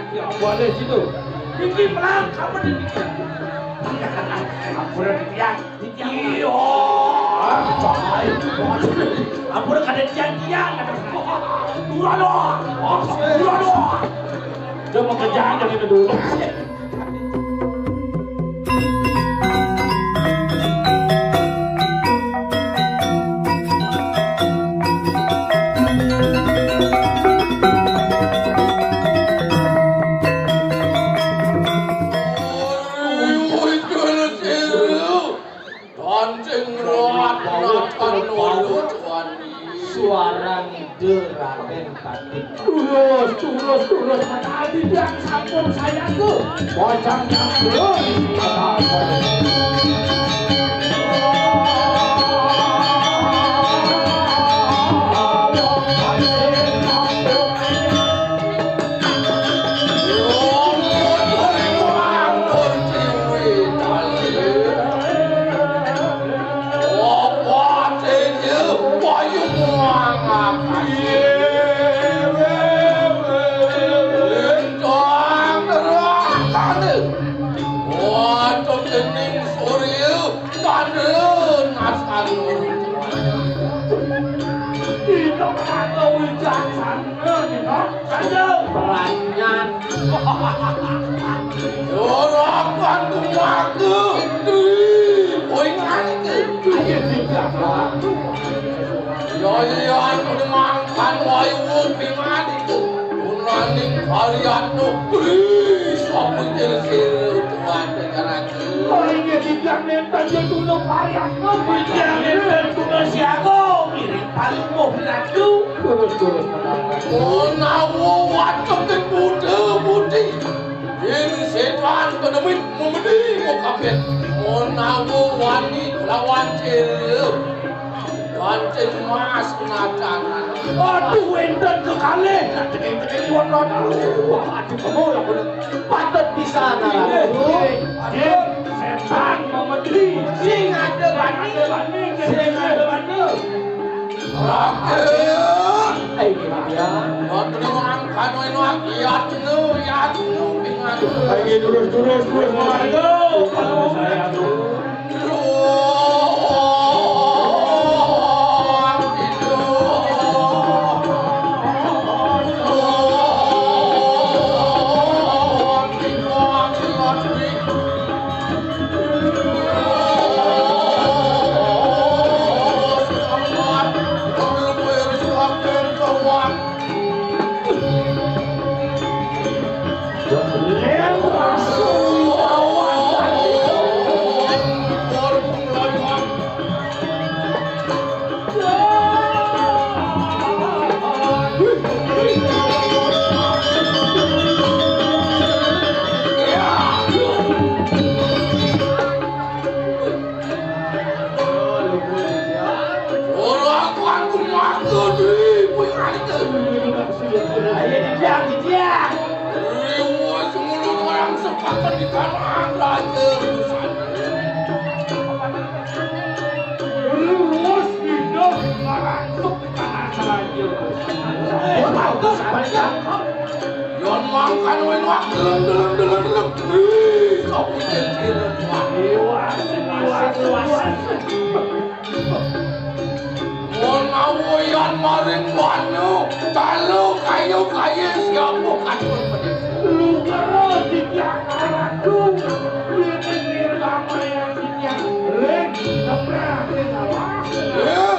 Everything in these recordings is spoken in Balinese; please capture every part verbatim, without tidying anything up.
Ya, boleh situ. Iki pelang, kamu di tiang. Ampun, di tiang. Di tiang. Iya. Ah, bahaya. Ampun, kada tiang-tiang. Dua doang. Dua doang. Dia mau kerjaan dari kedua. Kancing rat nakan lolo tuan. Suarang de Raden Batik. Tulus, tulus, tulus. Tadi yang sampun saya tuh. Bocah yang belum. Dina kata wicaksana, dina. Ayo, peranyaan. Juragan kumaku, di, kowe nganti. Ayo, tidak. Ya, iya, aku mangkan wayu pingadiku. Punaning variatno, di, sapa kira-kira tuan negaraku. Oh, iya, tidak, nek, aja tuna variatno. Tidak, nek, tuna siaga, mirip paling mau berlaku. Terus, terus, menang. Menawa wacem ing budha budi. Ing setan penemit memedi mokabet. Menawa wani lawan cil. Kancing mas penacanan. Aduh, enten kekalih. Kancing-kancing iwak lawan. Aduh, kamu lah bener. Patut bisa, nah. Iya, iya. Aduh, setan memedi. Sing ada bani. Sing ada bani. Rakyat. Eh, gini dia. Nonton yang angkat, main lagi. Yatnu, yatnu, pingan. Lagi terus, terus, terus, marga. Kalau saya tuh. Ora aku, aku mati, kowe nganti. Ayo, dijang, dijang. Wis ngono, orang sepakat di kanan raja. Terus pindah marang kanan raja. Wah, bagus, bagus. Yon mangkan weno deleng, deleng, deleng, deleng. Wih, kok pikir-pikir. Iwas, iwas, iwas. Menawa yan maring wanu, talu kayu kayu siapa katon pedis. Lukara titiang aradu, wiwit nirlamayan titiang ring sebrang ring alas. Iya.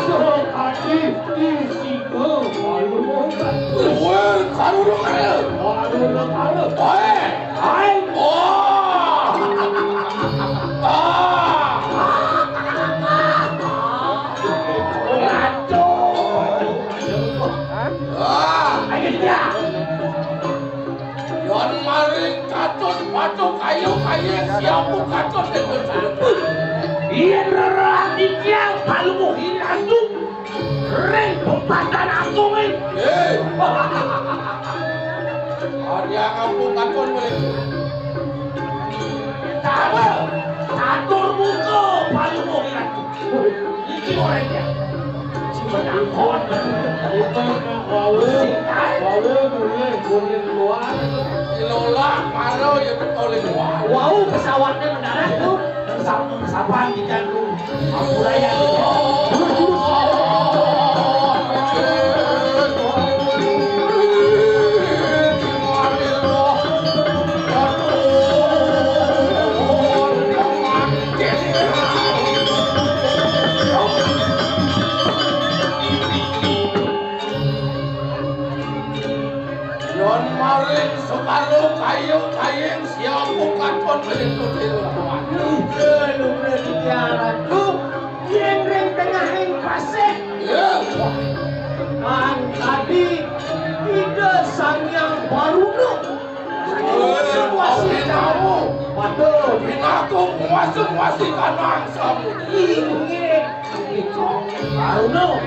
Sehati isi Kowe karurung kaya. Karurung kaya. Kowe. Hai. Oh. Ah. Ngaco. Ah. Ayo, ya. Yon maring kados batu kayu kayu siapu kados itu. Yen rerati tiang palu muhi ratu. Ring pempatan aku, Min. Hei. Ada yang aku takon, Min. Sama. Atur muka, payu mau hilang. Iki orangnya. Penakon. Itu mah wau. Sing tahu. Wau mulai, mulai luar. Lola, maro ya betul wau. Wau pesawatnya mendarat tuh. Sampun sapan di jantung. Ampun ya. Yon maring separo kayu kayeng siapu katon pelintut ilmu Tuhan. Lho, lho, lho, tiang ratu, yen ring tengahing pasih. Ya. Kan tadi Ida Sang Hyang Baruna. Woi, wasi kamu. Waduh, dinaku nguasi-nguasi kanang samu. Inggih. Iko, Aruna.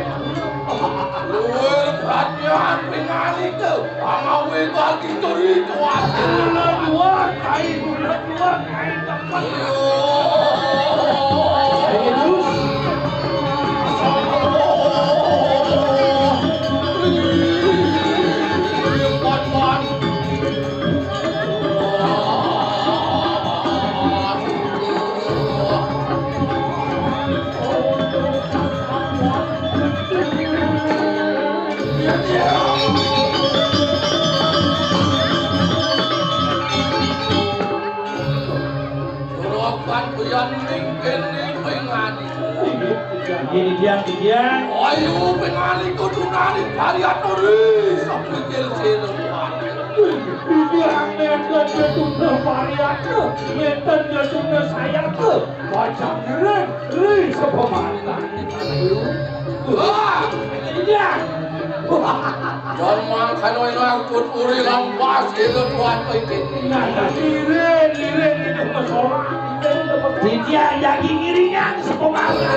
Luwih perhatian pinalika, pamawe bagi turi kuat. Kula nyuwun, Kai, kula nyuwun, Kai, tempat. Ayo. Ayo, Gus. Juragan Buyan ning kene pengani. Ini dia, ini dia. Ayo pengani kudu nari variatori sepikir sira. Ini angin dan jatuhnya variator, medan jatuhnya sayator. Wajah keren, ri sepemantan. Wah, ini dia. Wah. Jan mangkana ing angkut uri lampas dina tuan pengkini. Nah, nah, iring, iring itu pesorak. Dia jadi iringan sepemantan.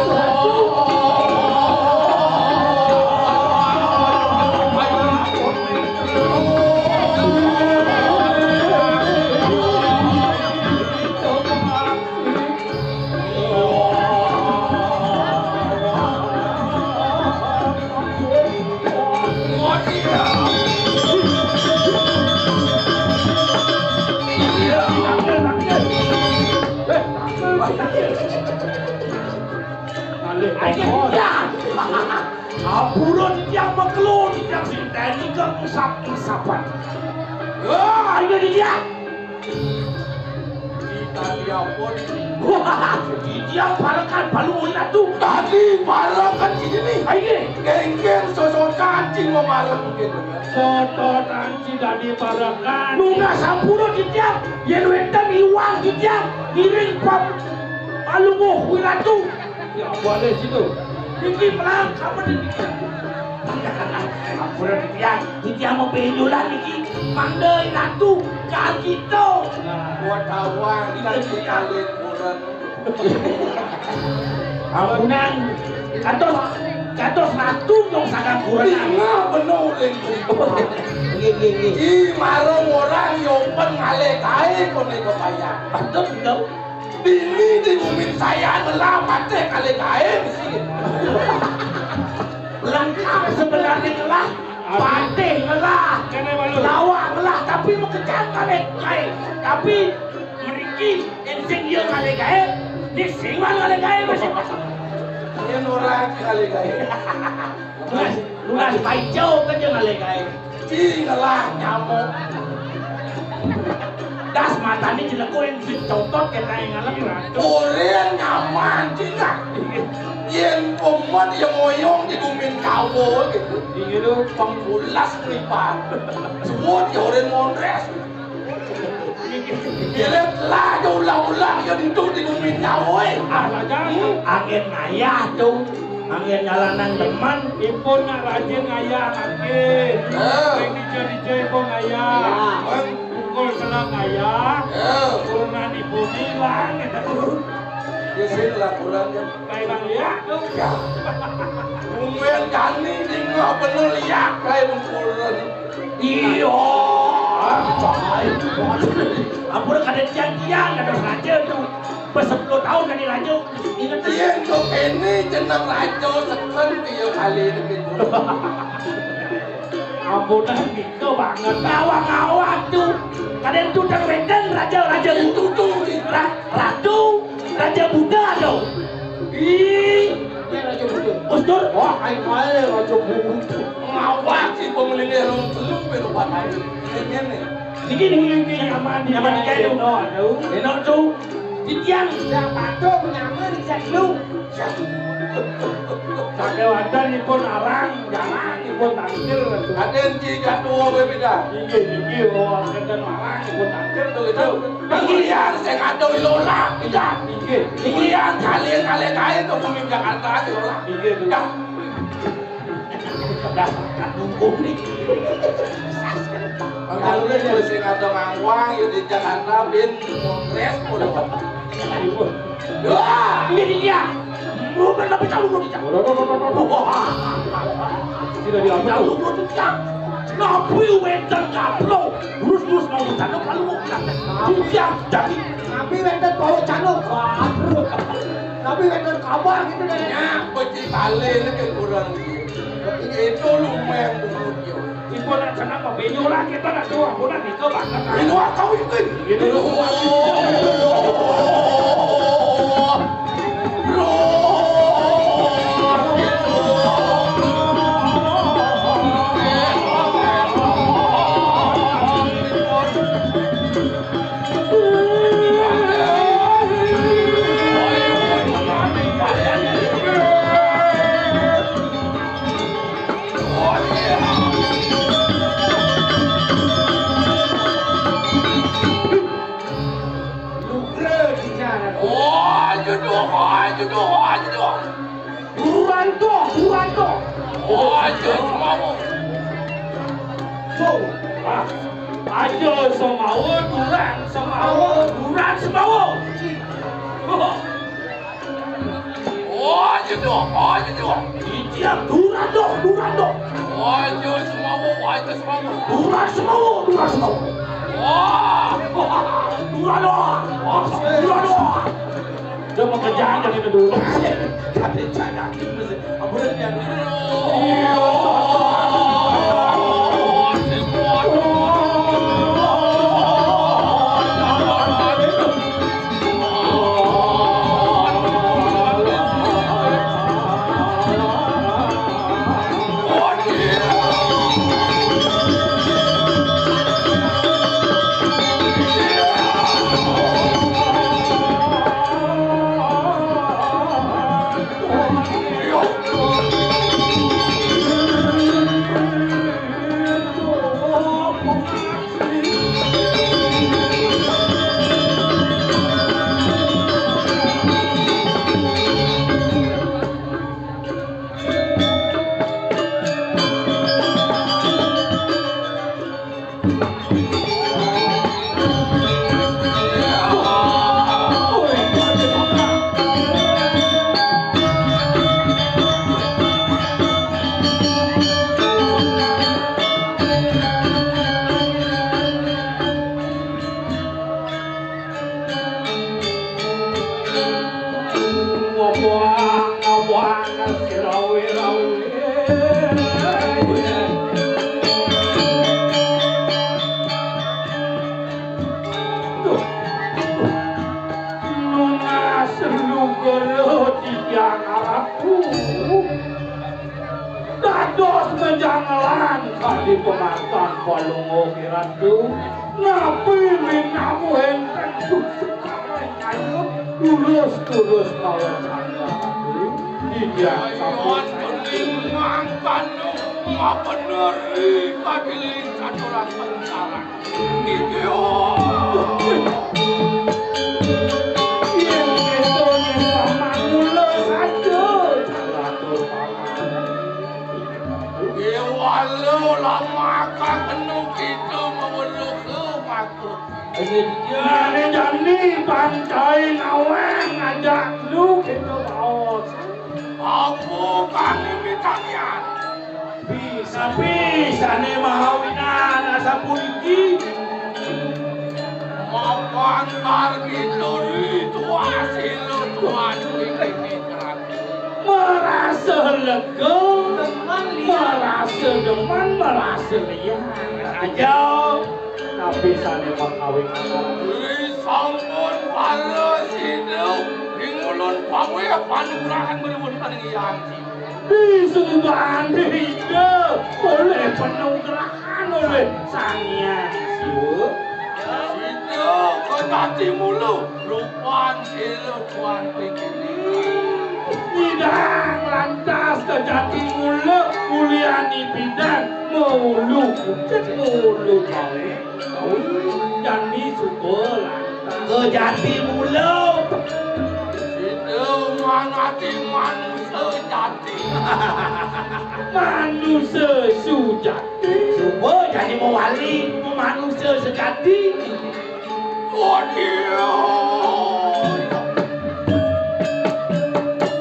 Ayo, ya. Ampura titiang makelo, titiang sing teni kang usap-usapan. Wah, ayo titiang. Kita diampun. Wah, titiang parekan Palungguh Ratu. Tadi parekan di sini. Ayo. Kengken sosokan cing mamarek mungkin. Sosokan cing tadi parekan. Nunggah sampura titiang. Yen wenten iwang titiang ngiring pam Palungguh Wiratu. Ya, boleh situ. Niki melang kamu di niki. Ampura titiang, titiang mau penjulan niki. Mangda Ratu kagito. Nah, buat awal kita kali kurang. Ampunan, kados, kados Ratu nyong sagang kurenan. Dingeh bener ring. Nggih, nggih, nggih. Ki marang orang nyompen ngalih gaé koné kebayang. Betul, betul. Dini di bumi saya ngelah patih ngalih gaé mesti. Lengkap sebenarnya ngelah, patih ngelah, lawak ngelah, tapi makejang ngalih gaé. Tapi mriki ing sing ya ngalih gaé, ning sing ora ngalih gaé, Mas. Yen ora ngalih gaé. Lunas, lunas paica kejang ngalih gaé. Ci ngelah nyamuk. Das matane jeleko ing sing cotot kena ing ngalem. Ora nyaman, Cina. Yen pemet ya ngoyong di gumin kawo gitu. Iki lho, pengkulas mripat. Suwun ya ora mondres. Kira lah ya ulah-ulah ya ditu di gumin kawo. Ah, saja. Hmm? Angin ngayah, Cung. Angin nyalanan demen. Ipun nak rajin ngayah, angin. Ya. Sing dija-dija ipun ngayah. Ya. Pukul selang ngayah. Ya. Turunan ipun ilang. Ya, sing laporan, ya. Kae Bang Liak, tuh. Ya. Mungkin kami tinggal bener liak kae pun turun. Iya. Ampun, kada tiang-tiang, kada sengaja tuh. Wis sepuluh tahun kan dilaju. Inget. Yen kok kene jeneng raja seken piye kali iki. Ampunan nika banget. Ngawang-ngawang tuh. Kadang tuh dan weten raja-raja itu tuh. Ra-, ratu, raja Buddha tuh. Ih, ini raja Buddha. Ustur. Wah, ayo kali raja Buddha. Ngawak si pemilih rong telu piro patah. Ini nih. Iki nih, iki nyaman, nyaman iki lho. Enak, Cuk. Titiang. Ya, patuh, nyaman, iki dulu. Pakai wadah ipun arang, jalan ipun tangkil. Aden ki gak tuwa kowe pindah. Iki, iki, oh, akan arang ipun tangkil tuh itu. Pengulian sing ado lola pindah. Iki. Pengulian kali-kali kae tuh pemimpin Jakarta aja lola. Iki, tuh. Ya. Dasar kadungkung nih. Kalau dia sing ada ngawang ya di Jakarta bin kongres udah. Wah, ini dia. Lu kan tapi tahu lu tidak. Tidak diambil. Tahu lu tidak. Nabi wedan kaplo. Terus terus mau bercanda kalau mau bilang. Tidak jadi. Nabi wedan bau cano. Tapi kan kabar gitu deh. Ya, beci balik lagi kurang. Itu lumayan buruk ya. Ibu nak senang mau bingung lah kita nak tua pun nak nikah banget. Ini wakau itu. Ini lu. Buranto, buranto. Aja semawa. So, ah, aja semawa, duran semawa, duran semawa. Oh, aja doh, aja doh. Ijia, duran doh, duran doh. Aja semawa, aja semawa. Duran semawa, duran semawa. Wah, duran doh, duran doh. Dia mau kerjaan dari dulu. Tapi jangan. Ampun, ya. Ngopo, ngopo, sirawe-rawe. Duh. Nunas lugara titiang arepku. Dados menjangelan kali pemantan palungguh iratu. Napi minamu enten suksma ayu tulus-tulus kawecana. Titiang sampun mangkana mabeneri kadiling katuran pensaran. Iya. Yen kita yen paman mula saja jalatur paman. Iya, walau lama kageno kita meweruh ke waktu. Ini jani pancai nawang ngajak lu kita baos. Apa kang ini tanian? Bisa-bisane mahawinan asapuniki. Mapan margi turi tuas Selega, merasa demen, merasa liang. Aja, tapi sane makawin anak. Ri sampun para sida, ring ulun paweh panugrahan menuwun paning yang. Di subané ida oleh panugrahan oleh Sang Hyang Siwa. Sida kejati mula rupan sira tuan pikiri. Nyidang lantas kejati mula mulyani bidang mulu kucet mulu jale. Jani suba lantas. Kejati mula. Sida manati manusa jati. Manusa sujati. Suba jani mawali manusa sejati. Waduh.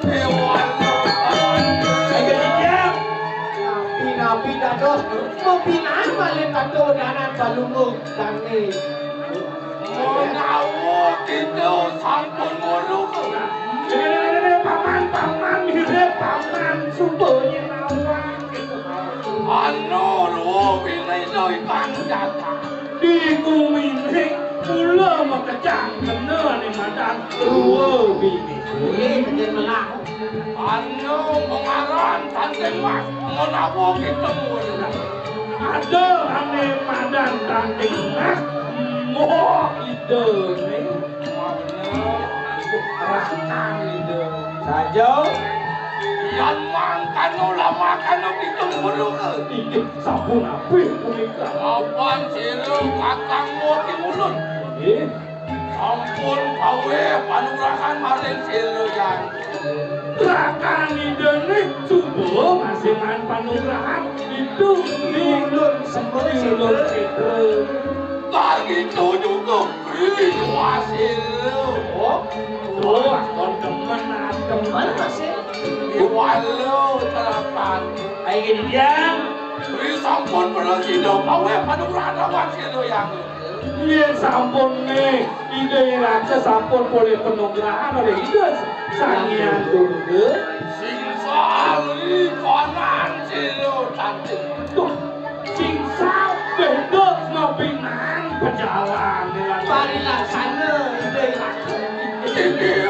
Dewa. Ayo, Dijang. Nabi-nabi dados mabinaan malih tata wedanan Balungung. Dane. Menawa kita sampun nguruk. Dene, dene, dene, paman, paman, mirip paman, suba nyinawang. Anu, ruh, bini, no, ikan jatah. Di gumine, mula makejang kena ane madan, ruh, bini. Ih, kena melah. Anu, mengaran tanding mas, menawa kita mula. Ada ane madan tanding mas, moh ida ne. Rakan ida. Saja. Yan mangkano lamakano kita mula. Inggih, sampun apik punika. Apan sira kakang moh timulun. Inggih. Sampun kaweh panugrahan maring sira, Yan. Rakan ida nih suba masih maan panugrahan itu. Ulun sembel, ulun sitra. Kang itu juga beri wasil. Oh, tuh, kon demen, demen masih. Iwalo terapan. Ayo, Yan. Beri sampun prasida kaweh panugrahan wasil, Yan. Yen sampun nih, Ida Iraja sampun polih panugrahan oleh Ida Sang Hyang Durga. Singsal ri konan sira tanding. Tuh, singsal beda mabinaan pejalan. Parilaksana Ida Iraja. Inggih.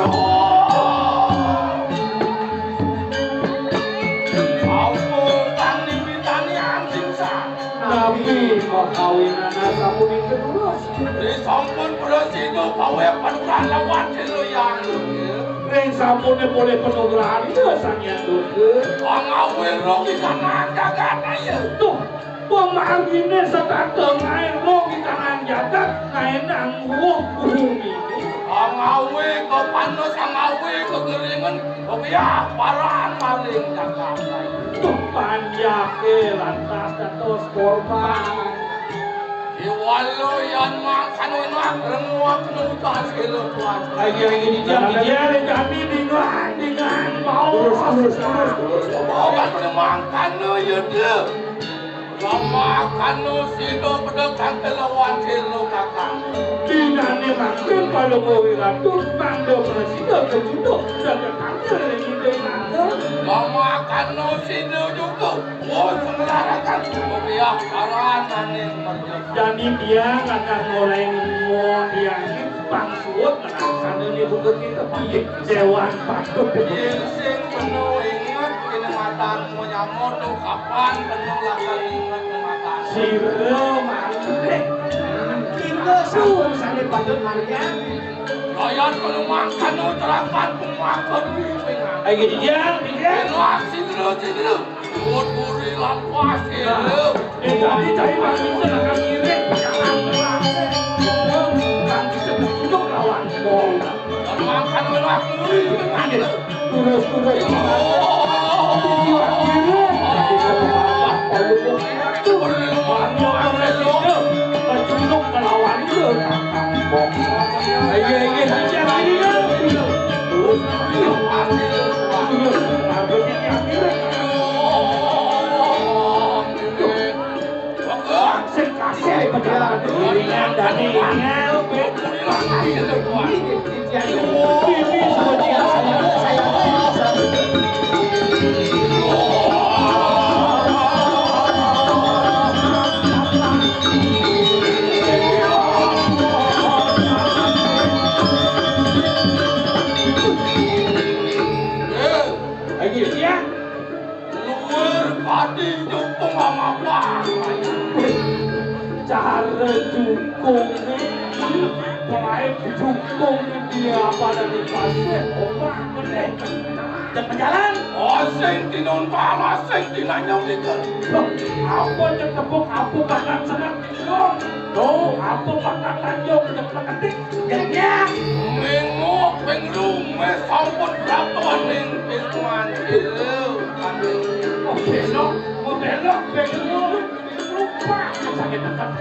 Sampun tanding pitanian singsal. Nabi makawinan sapunika terus. Ri sampun prasida kaweh panugrahan lawan sira yang. Ring sampune polih panugrahan Ida Sang Hyang Durga. Pangawira pisanan jagat raya. Tuh, pamargine setata ngae roh pisanan jagat, ngae nang ruh bumi. Pangawe kepanas, pangawe kekeringan, kebiah paran maring jagat raya. Tuh, panjake lantas dados korban. Iwalo yan mangkano enak renguak nutas kilo tuan. Ayo, ayo, dijam, dijam. Kami dengan, dengan mau. Terus, terus, terus, terus. Obat mangkano ya dia. Lama kano sino pedek kante lawan sino kakang. Dinane makin palu kowe ratu, mangga prasida kejudo, jaga kante lagi dengan. Lama kano sino juga. Oh, semelarakan rupiah paran ane merjasa. Jani tiang akan ngoreng mon tiang pangsuut, sana ni buku kita piye dewan patut. Yen sing penuh inget kene matan menyamot tu kapan penuh lakon inget matan. Sira malih. Kita sampun sane patut marian. Rakyat penuh mangkano terapan pemakon. Ayo, dijam, dijam. Enak sindro, sindro. Putri lampas, nah, eh, jadi cari manusia akan ngiring, jangan melangkah. Bukan bisa duduk lawan. Makan melak muri, terus, terus. Ayo, ayo, ayo, ayo. Terus, terus. Sing kasih pejalan. Ini yang dari ini. Ini suci asal. Saya, saya, saya. Jukung. Pelain jukung dia pada dikasih ombak gede. Jangan jalan. Oh, sing tinon balas, sing tinanyong dikit. Loh, apa cek tepuk, apa bakal senang tinon? Tuh, apa bakal tanjung, cek ketik. Ya, ya. Minggu, minggu, mes sampun jatuh ning piswan. Oh, belok, mau belok, belok. Lupa, sakit tetap.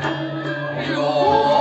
Yo.